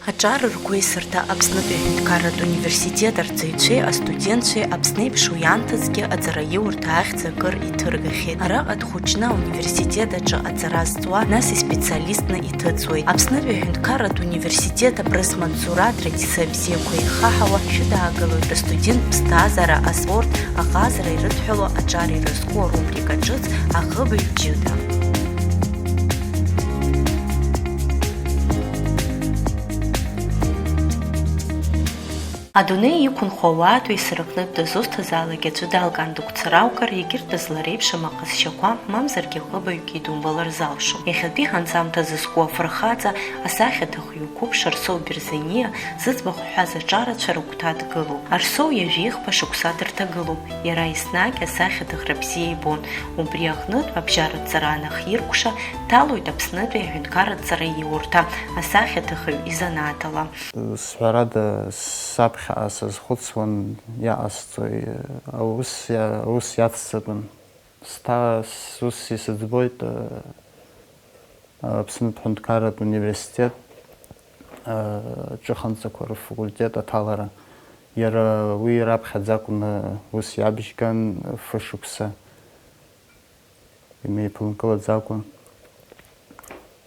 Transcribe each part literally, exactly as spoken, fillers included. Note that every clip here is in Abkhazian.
Аҿар ргәеисырҭа Аԥснытәи аҳәынҭқарратә университет арҵаҩцәеи астудентцәеи Аԥсны еиԥш уи аамҭазгьы аҵараиурҭа ахьӡ акыр иҭыргахьеит. Араҟа дхәыҷны ауниверситет аҿы аҵара зҵуа, нас испециалистны иҭыҵуеит. Аԥснытәи аҳәынҭқарратә университет апресс-маҵзура атрадициа бзиақәа ихаҳауа шәыдаагалоит астудент ԥсҭазаара, аспорт, аҟазара ирыдҳәалоу аҿар ирызку арубрика ҿыц Аҟыбаҩ ҷыда. Адунеи иқәынхо ауаатәыҩса рыҟнытә дызусҭазаалак аӡәы далкаан дықәцар акәхар, егьырҭ дызлареиԥшым аҟазшьақәа, мамзаргьы ҟыбаҩгьы идумбалар залшом. Иахьатәи ҳанҵамҭа зызку афырхаҵа, асахьаҭыхҩы қәыԥш Арсоу Берзениа зыӡбахә ҳҳәаз аҿарацәа рыгәҭа дгылоуп. Арсоу ҩажәихԥа шықәса дырҭагылоуп. Иара еснагь асахьаҭыхра бзиа ибон. Убри аҟнытә, абжьаратә ҵара анахиркәша, дҭалоит Аԥснытәи аҳәынҭқарратә ҵараиурҭа асахьаҭыхҩы изанааҭ ала. Сҳәарада, саԥхьаҟа сазхәыцуан, иҟасҵои, аус иа-, аус иацҵатәын. Сҭа-, сус исыӡбоит, Аԥснытә ҳәынҭқарратә университет аҿыханҵақәа рфакультет аҭалара. Иара уи раԥхьаӡа акәны ус иабжьган, фышықәса имеиԥылкылаӡакәа.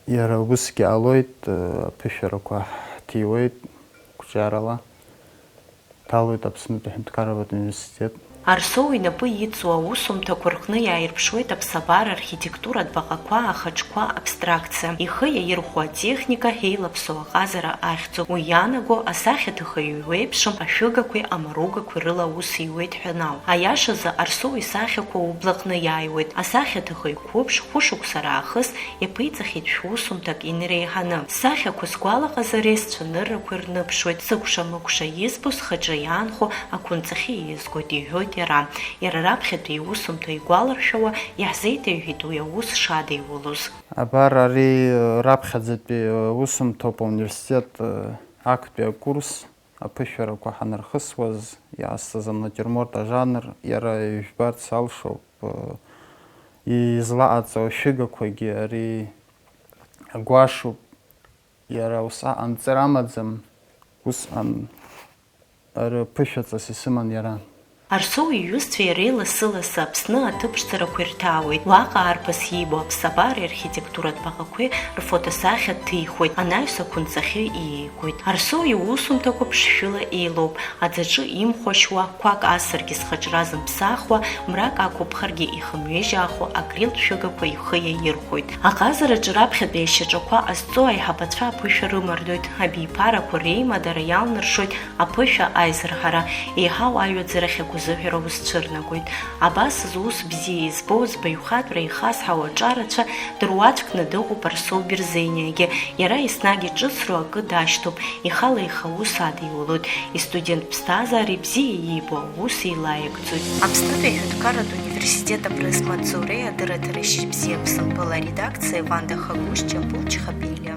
Иара усгьы ҟалоит, аԥышәарақәа ҳҭиуеит қәҿиарала. Дҭалоит Аԥснытәи аҳәынҭқарратә университет. Арсоу инапы иҵоу аусумҭақәа рҟны иааирԥшуеит аԥсабара архитектуратә баҟақәа, ахаҿқәа, абстракциа. Ихы иаирхәо атехника, еилаԥсоу аҟазара ахьӡуп. Уи иаанаго асахьаҭыхҩы иеиуеиԥшым ашәыгақәеи амаругақәеи рыла аус иуеит ҳәа анауп. Аиашазы, Арсоу исахьақәа ублаҟны иааиуеит. Асахьаҭыхҩы қәыԥш хәышықәса раахыс иаԥиҵахьеит шәусумҭак инареиҳаны. Сахьақәа сгәалаҟазареи сцәаныррақәеи рныԥшуеит, сыкәша-мыкәша избо, схаҿы иаанхо ақәынҵахьы ииазгоит, иҳәоит иара. Иара раԥхьатәи иусумҭа игәаларшәауа, иаҳзеиҭеиҳәеит уи аус шадиулоз. Абар ари раԥхьаӡатәи усумҭоуп ауниверситет актәи акурс. Аԥышәарақәа ҳанырхысуаз, иаасҭаз анатиурморт ажанр иара ижәбарц алшоуп, излаҟаҵо ашәыгақәагьы ари агәашоуп, иара усҟак анҵыра амаӡам, усҟан рԥышәаҵас исыман иара. Арсоу иҩызцәеи иареи лассы-лассы Аԥсны аҭыԥ ԥшӡарақәа ирҭаауеит. Уаҟа арԥыс иибо аԥсабареи архитектуратә баҟақәеи рфотосахьа ҭихуеит, анаҩс ақәынҵахьы иеигоит. Арсоу иусумҭақәа ԥшшәыла еилоуп, аӡаҿы имхәашьуа, қәак асыргьы зхаҿра зымԥсахуа, мрак ақәыԥхаргьы ихымҩежьаахо акрилтә шәыгақәа ихы иаирхәоит. Аҟазараҿы раԥхьатәи ашьаҿақәа ҟазҵо аиҳабацәа аԥышәа рымардоит, абиԥарақәа реимадара иалнаршоит аԥышәа аизырҳара, еиҳау аҩаӡарахь агәазыҳәара узцәырнагоит. Абас зус бзиа избо, збаҩхатәра ихазҳау аҿарацәа дыруаӡәкны дыҟоуп Арсоу Берзениагьы. Иара еснагь иҿыцроу акы дашьҭоуп, ихала ихы аус адиулоит. Истудент ԥсҭазаареи бзиа иибо аус еилаиагӡоит. Аԥснытәи аҳәынҭқарратә университет апресс-маҵзуреи адырраҭара Шьыжьбзиа Аԥсынтәыла аредакциеи Ванда Хагәышь, Џьамбул Чхапелиа.